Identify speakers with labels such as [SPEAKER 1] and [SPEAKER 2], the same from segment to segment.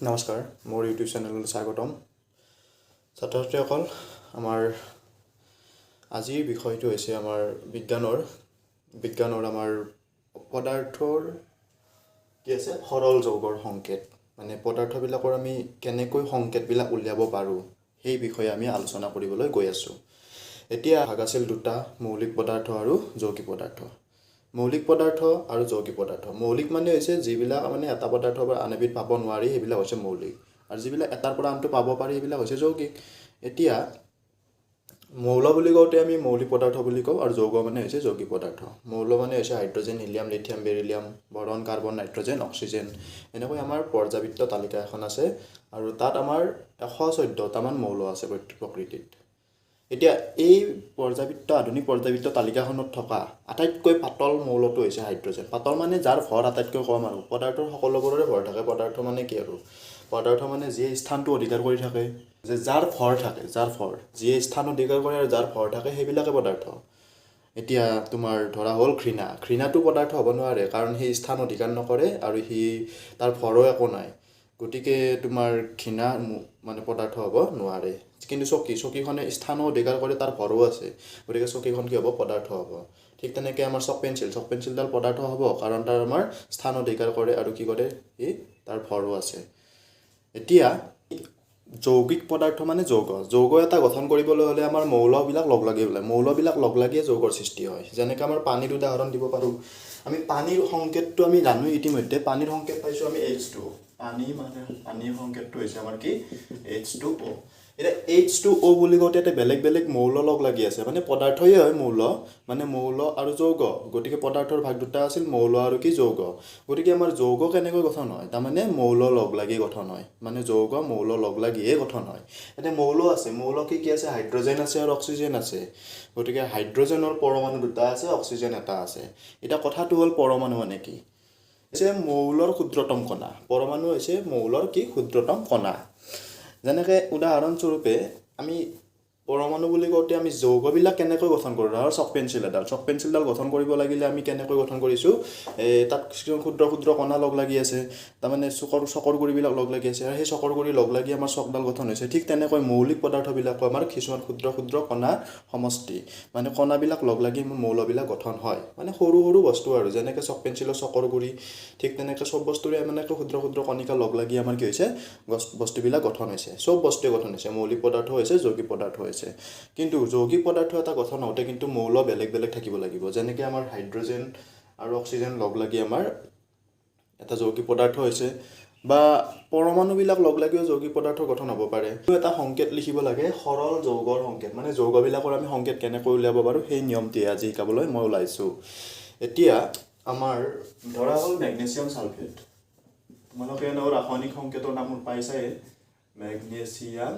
[SPEAKER 1] নমস্কাৰ, মোৰ ইউটিউব চেনেললৈ স্বাগতম। ছাত্ৰ ছাত্ৰীসকল, আমাৰ আজিৰ বিষয়টো হৈছে আমাৰ বিজ্ঞানৰ আমাৰ পদাৰ্থৰ কি আছে সৰল যৌগৰ সংকেত, মানে পদাৰ্থবিলাকৰ আমি কেনেকৈ সংকেতবিলাক উলিয়াব পাৰোঁ সেই বিষয়ে আমি আলোচনা কৰিবলৈ গৈ আছোঁ। এতিয়া ভাগ আছিল দুটা, মৌলিক পদাৰ্থ আৰু যৌগিক পদাৰ্থ। মৌলিক পদাৰ্থ আৰু যৌগিক পদাৰ্থ। মৌলিক মানে হৈছে যিবিলাক মানে এটা পদাৰ্থৰ পৰা আন এবিধ পাব নোৱাৰি, সেইবিলাক হৈছে মৌলিক, আৰু যিবিলাক এটাৰ পৰা আনটো পাব পাৰি সেইবিলাক হৈছে যৌগিক। এতিয়া মৌল বুলি কওঁতে আমি মৌলিক পদাৰ্থ বুলি কওঁ, আৰু যৌগ মানে হৈছে যৌগিক পদাৰ্থ। মৌল মানে হৈছে hydrogen, helium, lithium, beryllium, boron, carbon, nitrogen, oxygen, এনেকৈ আমাৰ পৰ্যাবৃত্ত তালিকা এখন আছে, আৰু তাত আমাৰ 114টামান মৌল আছে প্ৰকৃতিত। এতিয়া এই পৰ্যাবৃত্ত আধুনিক পৰ্যাবৃত্ত তালিকাখনত থকা আটাইতকৈ পাতল মৌলটো হৈছে হাইড্ৰজেন। পাতল মানে যাৰ ভৰ আটাইতকৈ কম, আৰু পদাৰ্থৰ সকলোবোৰৰে ভৰ থাকে। পদাৰ্থ মানে কি আৰু? পদাৰ্থ মানে যিয়ে স্থানটো অধিকাৰ কৰি থাকে, যে যাৰ ভৰ থাকে, যাৰ ভৰ যিয়ে স্থান অধিকাৰ কৰে আৰু যাৰ ভৰ থাকে সেইবিলাকে পদাৰ্থ। এতিয়া তোমাৰ ধৰা হ'ল ঘৃণা, ঘৃণাটো পদাৰ্থ হ'ব নোৱাৰে, কাৰণ সি স্থান অধিকাৰ নকৰে আৰু সি তাৰ ভৰো একো নাই, গতিকে তোমাৰ ঘৃণা মানে পদাৰ্থ হ'ব নোৱাৰে। কিন্তু চকী, চকীখনে স্থানো অধিকাৰ কৰে, তাৰ ভৰো আছে, গতিকে চকীখন কি হ'ব? পদাৰ্থ হ'ব। ঠিক তেনেকৈ আমাৰ চক পেঞ্চিল, চক পেঞ্চিলডাল পদাৰ্থ হ'ব, কাৰণ তাৰ আমাৰ স্থান অধিকাৰ কৰে আৰু কি কৰে সি, তাৰ ভৰো আছে। এতিয়া যৌগিক পদাৰ্থ মানে যৌগ, যৌগ এটা গঠন কৰিবলৈ হ'লে আমাৰ মৌলবিলাক লগ লাগি পেলাই, মৌলবিলাক লগ লাগিয়ে যৌগৰ সৃষ্টি হয়। যেনেকৈ আমাৰ পানীৰ উদাহৰণ দিব পাৰোঁ আমি। পানীৰ সংকেতটো আমি জানো ইতিমধ্যে, পানীৰ সংকেত পাইছোঁ আমি H2O। পানী মানে পানীৰ সংকেতটো হৈছে আমাৰ কি? H2O। এতিয়া H2O বুলি কওঁতে ইয়াতে বেলেগ বেলেগ মৌল লগ লাগি আছে, মানে পদাৰ্থই হয় মৌল, মানে মৌল আৰু যৌগ। গতিকে পদাৰ্থৰ ভাগ দুটা আছিল, মৌল আৰু কি? যৌগ। গতিকে আমাৰ যৌগ কেনেকৈ গঠন হয়? তাৰমানে মৌল লগ লাগি গঠন হয়, মানে যৌগ মৌল লগ লাগিয়ে গঠন হয়। এতিয়া মৌল আছে, মৌল কি কি আছে? হাইড্ৰজেন আছে আৰু অক্সিজেন আছে। গতিকে হাইড্ৰজেনৰ পৰমাণু দুটা আছে, অক্সিজেন এটা আছে। এতিয়া কথাটো হ'ল পৰমাণু মানে কি? হৈছে মৌলৰ ক্ষুদ্ৰতম কণা। পৰমাণু হৈছে মৌলৰ কি? ক্ষুদ্ৰতম কণা। যেনেকৈ উদাহৰণস্বৰূপে আমি পৰমাণু বুলি কওঁতে আমি যৌগবিলাক কেনেকৈ গঠন কৰোঁ? ধৰা চক পেঞ্চিল এডাল, চক পেঞ্চিলডাল গঠন কৰিব লাগিলে আমি কেনেকৈ গঠন কৰিছোঁ? তাত কিছুমান ক্ষুদ্ৰ ক্ষুদ্ৰ কণা লগ লাগি আছে, তাৰমানে চকৰ গুৰিবিলাক লগ লাগি আছে, আৰু সেই চকৰ গুৰি লগ লাগি আমাৰ চকডাল গঠন হৈছে। ঠিক তেনেকৈ মৌলিক পদাৰ্থবিলাকো আমাৰ কিছুমান ক্ষুদ্ৰ ক্ষুদ্ৰ কণাৰ সমষ্টি, মানে কণাবিলাক লগ লাগি মৌলবিলাক গঠন হয়, মানে সৰু সৰু বস্তু আৰু। যেনেকৈ চক পেঞ্চিলৰ চকৰ গুৰি, ঠিক তেনেকৈ চব বস্তুৰে মানে ক্ষুদ্ৰ ক্ষুদ্ৰ কণিকা লগ লাগি আমাৰ কি হৈছে? বস্তুবিলাক গঠন হৈছে। চব বস্তুৱে গঠন হৈছে, মৌলিক পদাৰ্থ হৈছে, যৌগিক পদাৰ্থ হৈছে। কিন্তু যৌগিক পদাৰ্থ এটা গঠন হওঁতে কিন্তু মৌল বেলেগ বেলেগ থাকিব লাগিব। যেনেকৈ আমাৰ হাইড্ৰজেন আৰু অক্সিজেন লগ লাগি আমাৰ এটা যৌগিক পদাৰ্থ হৈছে, বা পৰমাণুবিলাক লগ লাগিও যৌগিক পদাৰ্থ গঠন হ'ব পাৰে। এটা সংকেত লিখিব লাগে, সৰল যৌগৰ সংকেত, মানে যৌগবিলাকৰ আমি সংকেত কেনেকৈ উলিয়াব পাৰোঁ সেই নিয়মটোৱে আজি শিকাবলৈ মই ওলাইছোঁ। এতিয়া আমাৰ ধৰা হ'ল মেগনেছিয়াম ছালফেট। তোমালোকে এনেও ৰাসায়নিক সংকেতৰ নাম পাইছাই, মেগনেছিয়াম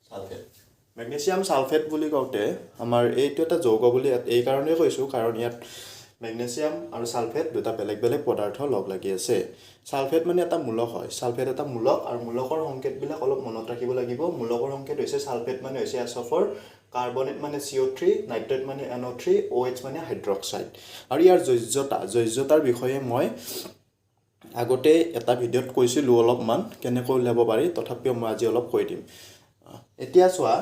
[SPEAKER 1] ছালফেট। মেগনেছিয়াম ছালফেট বুলি কওঁতে আমাৰ এইটো এটা যৌগ বুলি এই কাৰণেই কৈছোঁ, কাৰণ ইয়াত মেগনেছিয়াম আৰু ছালফেট দুটা বেলেগ বেলেগ পদাৰ্থ লগ লাগি আছে। ছালফেট মানে এটা মূলক হয়, ছালফেট এটা মূলক, আৰু মূলকৰ সংকেতবিলাক অলপ মনত ৰাখিব লাগিব। মূলকৰ সংকেত হৈছে ছালফেট মানে হৈছে SO4, carbonate মানে CO3, nitrate মানে NO3, OH মানে হাইড্ৰক্সাইড। আৰু ইয়াৰ যোজ্যতা, যোজ্যতাৰ বিষয়ে মই আগতে এটা ভিডিঅ'ত কৈছিলোঁ অলপমান কেনেকৈ উলিয়াব পাৰি, তথাপিও মই আজি অলপ কৈ দিম। এতিয়া চোৱা,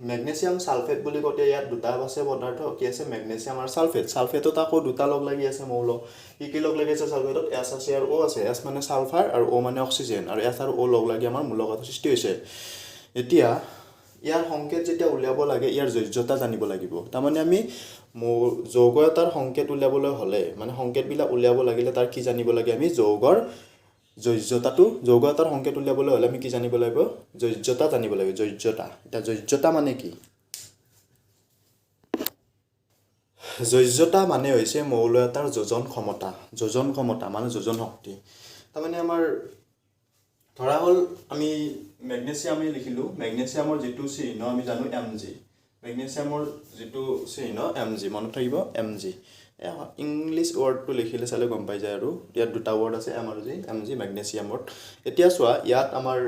[SPEAKER 1] মেগনেছিয়াম ছালফেট বুলি কওঁতে ইয়াত দুটা আছে পদাৰ্থ, কি আছে? মেগনেছিয়াম আৰু ছালফেট। ছালফেটত আকৌ দুটা লগ লাগি আছে মৌল। কি কি লগ লাগি আছে ছালফেটত? এছ আছে আৰু অ' আছে। এছ মানে ছালফাৰ আৰু অ' মানে অক্সিজেন, আৰু এছ আৰু অ' লগ লাগি আমাৰ মূলক এটা সৃষ্টি হৈছে। এতিয়া ইয়াৰ সংকেত যেতিয়া উলিয়াব লাগে, ইয়াৰ যোজ্যতা জানিব লাগিব। তাৰমানে আমি যৌগ এটাৰ সংকেত উলিয়াবলৈ হ'লে, মানে সংকেতবিলাক উলিয়াব লাগিলে তাৰ কি জানিব লাগে? আমি যৌগৰ যোজ্যতাটো, যৌগ এটাৰ সংকেত উলিয়াবলৈ হ'লে আমি কি জানিব লাগিব? যোজ্যতা জানিব লাগিব। যোজ্যতা, এতিয়া যোজ্যতা মানে কি? যোজ্যতা মানে হৈছে মৌল এটাৰ যোজন ক্ষমতা। যোজন ক্ষমতা মানে যোজন শক্তি। তাৰমানে আমাৰ ধৰা হ'ল আমি মেগনেছিয়ামেই লিখিলোঁ, মেগনেছিয়ামৰ যিটো চিহ্ন আমি জানো এম জি, মেগনেছিয়ামৰ যিটো চিহ্ন এম জি, মনত থাকিব এম জি। ইংলিছ ৱৰ্ডটো লিখিলে চালে গম পাই যায় আৰু ইয়াত দুটা ৱৰ্ড আছে, এম আৰু G, M G magnesium word. এতিয়া চোৱা, ইয়াত আমাৰ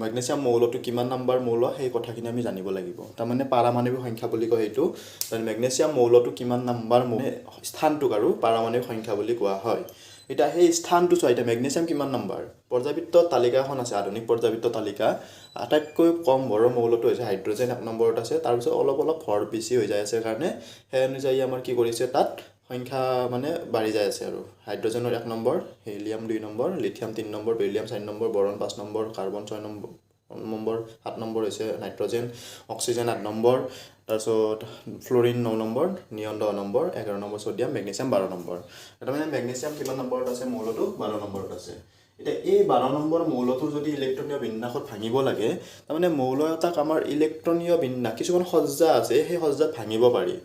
[SPEAKER 1] মেগনেছিয়াম মৌলটো কিমান নাম্বাৰ মৌল, সেই কথাখিনি আমি জানিব লাগিব। তাৰমানে পাৰমাণৱিক সংখ্যা বুলি কয় সেইটো। মেগনেছিয়াম মৌলটো কিমান নাম্বাৰ মৌল, স্থানটোক আৰু পাৰমাণৱিক সংখ্যা বুলি কোৱা হয়। এতিয়া সেই স্থানটো চোৱা, এতিয়া মেগনেছিয়াম কিমান নাম্বাৰ? পৰ্যাবৃত্ত তালিকা এখন আছে, আধুনিক পৰ্যাবৃত্ত তালিকা। আটাইতকৈ কম ভৰৰ মৌলটো হৈছে হাইড্ৰজেন, 1 নম্বৰত আছে। তাৰপিছত অলপ অলপ ভৰ বেছি হৈ যাই আছে কাৰণে সেই অনুযায়ী আমাৰ কি কৰিছে, তাত সংখ্যা মানে বাঢ়ি যাই আছে আৰু হাইড্ৰজেনৰ 1 number, helium 2 number, lithium 3 number, beryllium 4 number, boron 5 number, carbon 6 number, 7 number হৈছে নাইট্ৰজেন, অক্সিজেন 8 নম্বৰ, তাৰপিছত fluorine 9 number, neon 10 number, 11 number sodium, magnesium 12 number. তাৰমানে মেগনেছিয়াম কিমান নম্বৰত আছে? মৌলটো 12 নম্বৰত আছে। এতিয়া এই 12 নম্বৰ মৌলটোৰ যদি ইলেক্ট্ৰনীয় বিন্যাসত ভাঙিব লাগে, তাৰমানে মৌল এটাক আমাৰ ইলেক্ট্ৰনীয় বিন্যাস কিছুমান সজ্জা আছে, সেই সজ্জাত ভাঙিব পাৰি।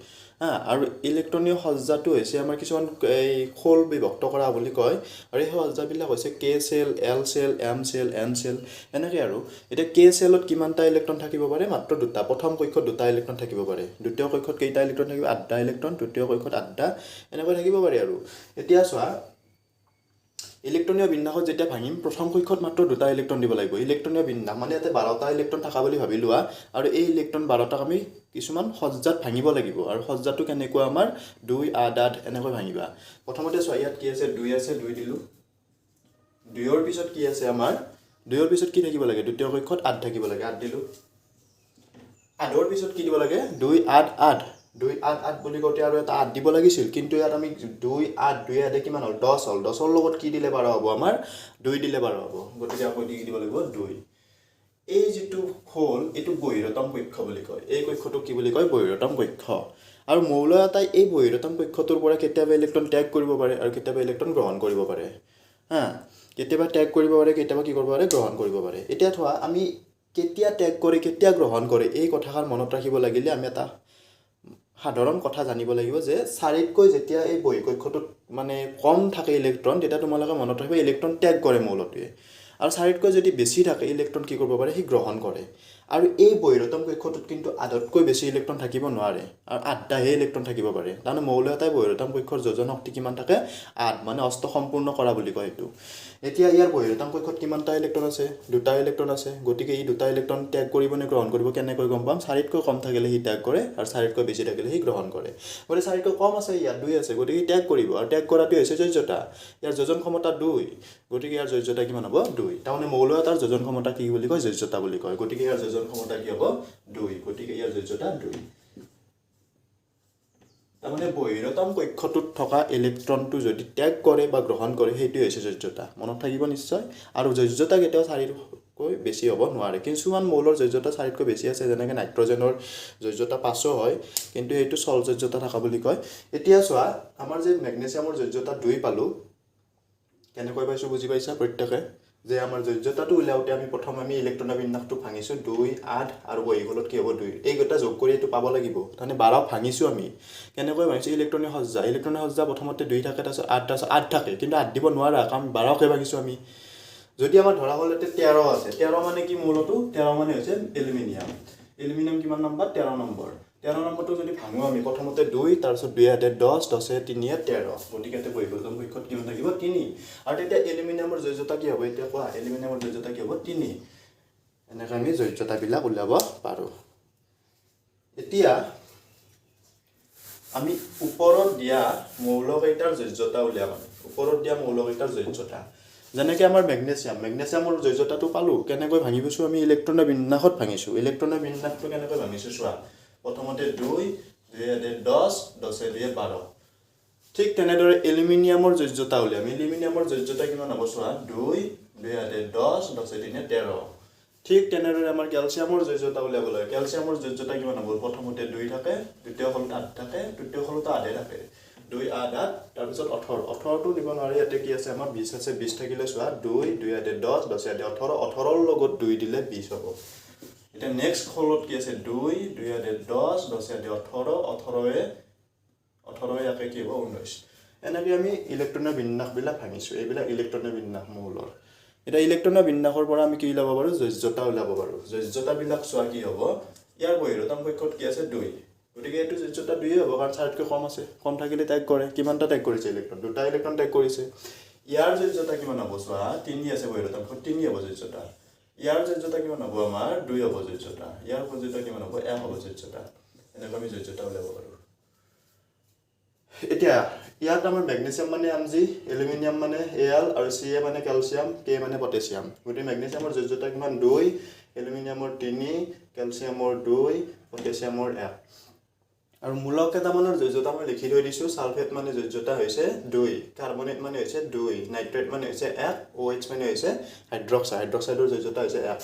[SPEAKER 1] হা, আৰু ইলেক্ট্ৰনীয় সজ্জাটো হৈছে আমাৰ কিছুমান এই খোল বিভক্ত কৰা বুলি কয়। আৰু এই সজ্জাবিলাক হৈছে K shell, L shell, M shell, N shell, এনেকৈ আৰু। এতিয়া কে চেলত কিমানটা ইলেক্ট্ৰন থাকিব পাৰে? মাত্ৰ দুটা। প্ৰথম কক্ষত দুটা ইলেক্ট্ৰন থাকিব পাৰে। দ্বিতীয় কক্ষত কেইটা ইলেক্ট্ৰন থাকিব? 8টা ইলেক্ট্ৰন। তৃতীয় কক্ষত 8টা, এনেকৈ থাকিব পাৰে আৰু। এতিয়া চোৱা, ইলেক্ট্ৰনীয় বিন্যাসত যেতিয়া ভাঙিম, প্ৰথম কক্ষত মাত্ৰ দুটা ইলেক্ট্ৰন দিব লাগিব। ইলেক্ট্ৰনীয় বিন্যাস মানে ইয়াতে 12টা ইলেক্ট্ৰন থকা বুলি ভাবি লোৱা, আৰু এই ইলেক্ট্ৰন 12টাক আমি কিছুমান সজ্জাত ভাঙিব লাগিব। আৰু সজ্জাটো কেনেকুৱা? আমাৰ 2 8 8 এনেকৈ ভাঙিবা। প্ৰথমতে চোৱা, ইয়াত কি আছে? 2 আছে, 2 দিলোঁ। 2ৰ পিছত কি আছে আমাৰ? 2ৰ পিছত কি থাকিব লাগে? দ্বিতীয় কক্ষত 8 থাকিব লাগে, 8 দিলোঁ। 8ৰ পিছত কি দিব লাগে? 2 8 8। 2 8 8 বুলি কওঁতে আৰু এটা 8 দিব লাগিছিল, কিন্তু ইয়াত আমি 2 8, 2 8 কিমান হ'ল? 10 হ'ল। 10ৰ লগত কি দিলে 12 হ'ব? আমাৰ 2 দিলে 12 হ'ব। গতিকে আকৌ কি দিব লাগিব? 2। এই যিটো খোল, এইটো বহিৰতম কক্ষ বুলি কয়। এই কক্ষটোক কি বুলি কয়? বহিৰতম কক্ষ। আৰু মৌল এটাই এই বহিৰতম কক্ষটোৰ পৰা কেতিয়াবা ইলেক্ট্ৰন ত্যাগ কৰিব পাৰে আৰু কেতিয়াবা ইলেক্ট্ৰন গ্ৰহণ কৰিব পাৰে। হা, কেতিয়াবা ত্যাগ কৰিব পাৰে, কেতিয়াবা কি কৰিব পাৰে? গ্ৰহণ কৰিব পাৰে। এতিয়া থোৱা, আমি কেতিয়া ত্যাগ কৰে, কেতিয়া গ্ৰহণ কৰে, এই কথাষাৰ মনত ৰাখিব লাগিলে আমি এটা সাধাৰণ কথা জানিব লাগিব যে 4তকৈ যেতিয়া এই বহিঃকক্ষটোত মানে কম থাকে ইলেক্ট্ৰন, তেতিয়া তোমালোকে মনত ৰাখিবা ইলেক্ট্ৰন ত্যাগ কৰে মৌলটোৱে। আৰু 4তকৈ যদি বেছি থাকে ইলেক্ট্ৰন, কি কৰিব পাৰে? সি গ্ৰহণ কৰে। আৰু এই বহিৰতম কক্ষটোত কিন্তু 8তকৈ বেছি ইলেক্ট্ৰন থাকিব নোৱাৰে, আৰু 8টাহে ইলেক্ট্ৰন থাকিব পাৰে। তাৰমানে মৌল এটাই বহিৰতম কক্ষৰ যোজন শক্তি কিমান থাকে? 8, মানে অষ্ট সম্পূৰ্ণ কৰা বুলি কয় সেইটো। এতিয়া ইয়াৰ বহিৰতম কক্ষত কিমানটা ইলেক্ট্ৰন আছে? দুটা ইলেক্ট্ৰন আছে। গতিকে ই দুটা ইলেক্ট্ৰন ত্যাগ কৰিব নে গ্ৰহণ কৰিব কেনেকৈ গম পাম? 4তকৈ কম থাকিলে সি ত্যাগ কৰে আৰু 4তকৈ বেছি থাকিলে সি গ্ৰহণ কৰে। গতিকে 4তকৈ কম আছে, ইয়াত 2 আছে, গতিকে ত্যাগ কৰিব। আৰু ত্যাগ কৰাটোৱে হৈছে যোজ্যতা। ইয়াৰ যোজন ক্ষমতা 2, গতিকে ইয়াৰ যোজ্যতা কিমান হ'ব? 2। তাৰমানে মৌল এটাৰ যোজন ক্ষমতা কি বুলি কয়? যোজ্যতা বুলি কয়। গতিকে ইয়াৰ যোজন ক্ষমতা কি হ'ব? 2। গতিকে ইয়াৰ যোজ্যতা 2। তাৰমানে বহিৰতম কক্ষটোত থকা ইলেক্ট্ৰনটো যদি ত্যাগ কৰে বা গ্ৰহণ কৰে, সেইটোৱে হৈছে যোজ্যতা। মনত থাকিব নিশ্চয়। আৰু যোজ্যতা কেতিয়াও 4তকৈ বেছি হ'ব নোৱাৰে। কিছুমান মৌলৰ যোজ্যতা 4তকৈ বেছি আছে, যেনেকৈ নাইট্ৰজেনৰ যোজ্যতা 5 হয়, কিন্তু সেইটো চল যোজ্যতা থকা বুলি কয়। এতিয়া চোৱা, আমাৰ যে মেগনেছিয়ামৰ যোজ্যতা 2 পালোঁ, কেনেকৈ পাইছোঁ বুজি পাইছা প্ৰত্যেকে? যে আমাৰ যোজ্যতাটো উলিয়াওঁতে আমি প্ৰথম আমি ইলেক্ট্ৰনৰ বিন্যাসটো ভাঙিছোঁ, 2 8 আৰু বহিগলত কি হ'ব? 2। এইকেইটা যোগ কৰি এইটো পাব লাগিব। তাৰমানে 12 ভাঙিছোঁ আমি। কেনেকৈ ভাঙিছোঁ? ইলেক্ট্ৰনীয় সজ্জা। ইলেক্ট্ৰনীয় সজ্জা প্ৰথমতে 2 থাকে, তাৰপিছত 8, তাৰপিছত 8 থাকে, কিন্তু 8 দিব নোৱাৰা, কাৰণ 12কে ভাঙিছোঁ আমি। যদি আমাৰ ধৰা হ'ল ইয়াতে 13 আছে, 13 মানে কি মৌলটো? 13 মানে হৈছে এলুমিনিয়াম। এলুমিনিয়াম কিমান নম্বৰ? 13 নম্বৰ। 13 নম্বৰটো যদি ভাঙো আমি, প্ৰথমতে 2, তাৰপিছত 2 হাতে 10, 10 3 13। গতিকে ইয়াতে বহিগতম কক্ষত কিমান থাকিব? 3। আৰু তেতিয়া এলুমিনিয়ামৰ যোজ্যতা কি হ'ব? এতিয়া কোৱা, এলুমিনিয়ামৰ যোজ্যতা কি হ'ব? 3। এনেকৈ আমি যোজ্যতাবিলাক উলিয়াব পাৰোঁ। এতিয়া আমি ওপৰত দিয়া মৌলকেইটাৰ যোজ্যতা উলিয়াম। আমি ওপৰত দিয়া মৌলকেইটাৰ যোজ্যতা, যেনেকৈ আমাৰ মেগনেছিয়াম, মেগনেছিয়ামৰ যোজ্যতাটো পালোঁ। কেনেকৈ ভাঙি পাইছোঁ আমি? ইলেক্ট্ৰনৰ বিন্যাসত ভাঙিছোঁ। ইলেক্ট্ৰনৰ বিন্যাসটো কেনেকৈ ভাঙিছোঁ চোৱা, প্ৰথমতে 2, 2 হাতে 10, 10 2 12। ঠিক তেনেদৰে এলুমিনিয়ামৰ যোজ্যতা উলিয়াম। এলুমিনিয়ামৰ যোজ্যতা কিমান হ'ব চোৱা, 2, 2 হাতে 10, 10 3 13। ঠিক তেনেদৰে আমাৰ কেলছিয়ামৰ যোজ্যতা উলিয়াব লাগে। কেলছিয়ামৰ যোজ্যতা কিমান হ'ব? প্ৰথমতে 2 থাকে, দ্বিতীয় খলত 8 থাকে, তৃতীয় খলতো 8 থাকে, 2 8 8, তাৰপিছত 18। 18টো দিব নোৱাৰি, ইয়াতে কি আছে আমাৰ? 20 আছে। 20 থাকিলে চোৱা, 2, 2 হাতে 10, 10 হাতে 18, 18ৰ লগত 2 দিলে 20 হ'ব। এতিয়া নেক্সট খলত কি আছে? 2, 2 হাতে 10, 10 হাতে 18, 18 একে কি হ'ব? 19। এনেকৈ আমি ইলেক্ট্ৰনৰ বিন্যাসবিলাক ভাঙিছোঁ। এইবিলাক ইলেক্ট্ৰনৰ বিন্যাস মৌলৰ। এতিয়া ইলেক্ট্ৰনৰ বিন্যাসৰ পৰা আমি কি উলিয়াব পাৰোঁ? যোজ্যতা উলিয়াব পাৰোঁ। যোজ্যতাবিলাক চোৱা কি হ'ব। ইয়াৰ বহিৰতম কক্ষত কি আছে? 2। গতিকে এইটো যোজ্যতা দুয়ে হ'ব, কাৰণ চাৰিতকৈ কম আছে। কম থাকিলে ত্যাগ কৰে। কিমানটা ত্যাগ কৰিছে ইলেক্ট্ৰন? দুটা ইলেক্ট্ৰন ত্যাগ কৰিছে। ইয়াৰ যোজ্যতা কিমান হ'ব চোৱা, তিনি আছে বহিৰতাংশ, তিনি হ'ব যোজ্যতা। ইয়াৰ যোজ্যতা কিমান হ'ব আমাৰ? দুই হ'ব যোজ্যতা। ইয়াৰ যোজ্যতা কিমান হ'ব? এক হ'ব যোজ্যতা। এনেকৈ আমি যোজ্যতা উলিয়াব পাৰোঁ। এতিয়া ইয়াত আমাৰ মেগনেছিয়াম মানে এম জি, এলুমিনিয়াম মানে এ এল আৰু চি এ মানে কেলছিয়াম, কে মানে পটেছিয়াম। গতিকে মেগনেছিয়ামৰ যোজ্যতা কিমান? দুই, এলুমিনিয়ামৰ তিনি, কেলছিয়ামৰ দুই, পটেছিয়ামৰ এক। আৰু মূলক কেইটামানৰ যোজ্যতা মই লিখি থৈ দিছোঁ। ছালফেট মানে যোজ্যতা হৈছে দুই, কাৰ্বনেট মানে হৈছে দুই, নাইট্ৰেট মানে হৈছে এক, অ' এইচ মানে হৈছে হাইড্ৰক্সাইড, হাইড্ৰক্সাইডৰ যোজ্যতা হৈছে এক।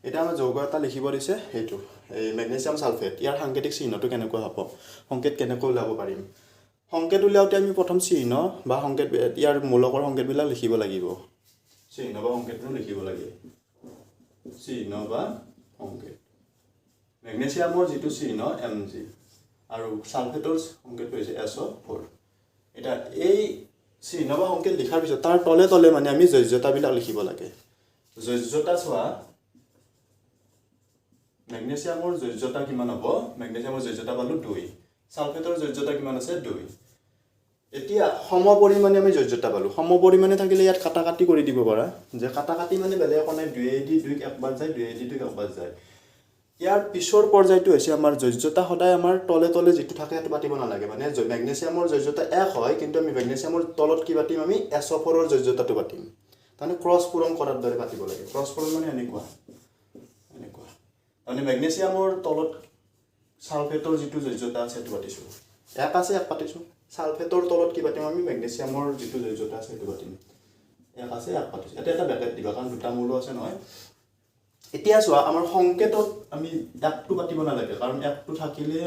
[SPEAKER 1] এতিয়া আমাৰ যৌগ এটা লিখিব দিছে, সেইটো এই মেগনেছিয়াম ছালফেট। ইয়াৰ সাংকেতিক চিহ্নটো কেনেকুৱা হ'ব? সংকেত কেনেকৈ উলিয়াব পাৰিম? সংকেত উলিয়াওঁতে আমি প্ৰথম চিহ্ন বা সংকেত, ইয়াৰ মূলকৰ সংকেতবিলাক লিখিব লাগিব। চিহ্ন বা সংকেতটো লিখিব লাগে। চিহ্ন বা সংকেত, মেগনেছিয়ামৰ যিটো চিহ্ন এম জি আৰু ছালফেটৰ সংকেতটো হৈছে এছ অ' ফ'ৰ। এতিয়া এই চিহ্ন বা সংকেত লিখাৰ পিছত তাৰ তলে তলে মানে আমি যোজ্যতাবিলাক লিখিব লাগে। যোজ্যতা চোৱা, মেগনেছিয়ামৰ যোজ্যতা কিমান হ'ব? মেগনেছিয়ামৰ যোজ্যতা পালোঁ দুই। ছালফেটৰ যোজ্যতা কিমান আছে? দুই। এতিয়া সমপৰিমাণে আমি যোজ্যতা পালোঁ। সমপৰিমাণে থাকিলে ইয়াত কাটা কাটি কৰি দিব পাৰা যে কাটা কাটি মানে বেলেগ একো নাই, দুয়েদি দুইক একবাৰ যায়, দুয়েদি দুইক একবাৰ যায়। ইয়াৰ পিছৰ পৰ্যায়টো হৈছে আমাৰ যোজ্যতা সদায় আমাৰ তলে তলে যিটো থাকে সেইটো পাতিব নালাগে। মানে মেগনেছিয়ামৰ যোজ্যতা এক হয়, কিন্তু আমি মেগনেছিয়ামৰ তলত কি পাতিম? আমি এছ অ' ফ'ৰৰ যোজ্যতাটো পাতিম। তাৰমানে ক্ৰছ পূৰণ কৰাৰ দৰে পাতিব লাগে। ক্ৰছ পূৰণ মানে এনেকুৱা এনেকুৱা। তাৰমানে মেগনেছিয়ামৰ তলত ছালফেটৰ যিটো যোজ্যতা আছে সেইটো পাতিছোঁ। এক আছে, এক পাতিছোঁ। ছালফেটৰ তলত কি পাতিম আমি? মেগনেছিয়ামৰ যিটো যোজ্যতা আছে সেইটো পাতিম। এক আছে, এক পাতিছোঁ। ইয়াতে এটা ব্ৰেকেট দিবা, কাৰণ দুটা মৌল আছে নহয়। এতিয়া চোৱা, আমাৰ সংকেতত আমি একটো পাতিব নালাগে, কাৰণ একটো থাকিলে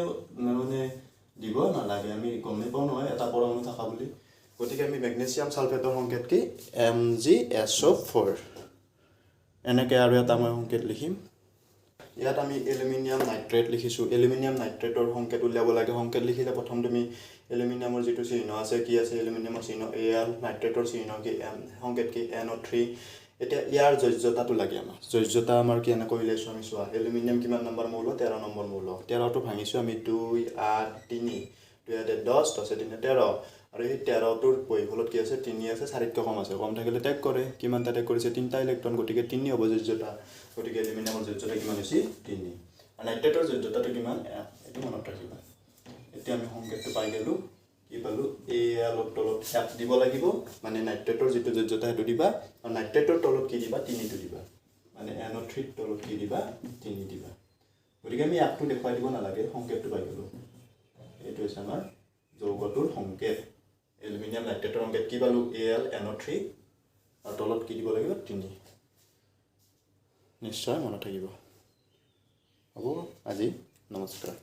[SPEAKER 1] মানে দিব নালাগে। আমি গমেই পাওঁ নহয় এটা পৰমাণু থকা বুলি। গতিকে আমি মেগনেছিয়াম ছালফেটৰ সংকেত কি? Mg SO4। এনেকৈ আৰু এটা মই সংকেত লিখিম। ইয়াত আমি এলুমিনিয়াম নাইট্ৰেট লিখিছোঁ। এলুমিনিয়াম নাইট্ৰেটৰ সংকেত উলিয়াব লাগে। সংকেত লিখিলে প্ৰথম তুমি এলুমিনিয়ামৰ যিটো চিহ্ন আছে, কি আছে? এলুমিনিয়ামৰ চিহ্ন এ এল। নাইট্ৰেটৰ চিহ্ন কি? এন। সংকেত কি? NO3। এতিয়া ইয়াৰ যোজ্যতাটো লাগে আমাক। যোজ্যতা আমাৰ কি এনেকৈ উলিয়াইছোঁ আমি চোৱা। এলুমিনিয়াম কিমান নম্বৰ মৌল? 13 নম্বৰ মৌল। 13টো ভাঙিছোঁ আমি দুই, আঠ, তিনি। দুই আঠে 10, দহে তিনি 13। আৰু এই 13টোৰ বহিফলত কি আছে? তিনি আছে, চাৰিতকৈ কম আছে। কম থাকিলে ত্যাগ কৰে। কিমানটা ত্যাগ কৰিছে? তিনিটা ইলেক্ট্ৰন। গতিকে তিনি হ'ব যোজ্যতা। গতিকে এলুমিনিয়ামৰ যোজ্যতা কিমান হৈছে? তিনি। আৰু নাইট্ৰেটৰ যোজ্যতাটো কিমান? এক। এইটো মনত ৰাখিবা। এতিয়া আমি সংকেতটো পাই গ'লোঁ। কি পালোঁ? এ এলৰ তলত এক দিব লাগিব, মানে নাইট্ৰেটৰ যিটো যোজ্যতা সেইটো দিবা। আৰু নাইট্ৰেটৰ তলত কি দিবা? তিনিটো দিবা। মানে এন অ' থ্ৰীৰ তলত কি দিবা? তিনি দিবা। গতিকে আমি একটো দেখুৱাই দিব নালাগে, সংকেতটো পাই গ'লোঁ। এইটো হৈছে আমাৰ যৌগটোৰ সংকেত। এলুমিনিয়াম নাইট্ৰেটৰ সংকেত কি পালোঁ? AlNO3। আৰু তলত কি দিব লাগিব? তিনি। নিশ্চয় মনত থাকিব। হ'ব আজি, নমস্কাৰ।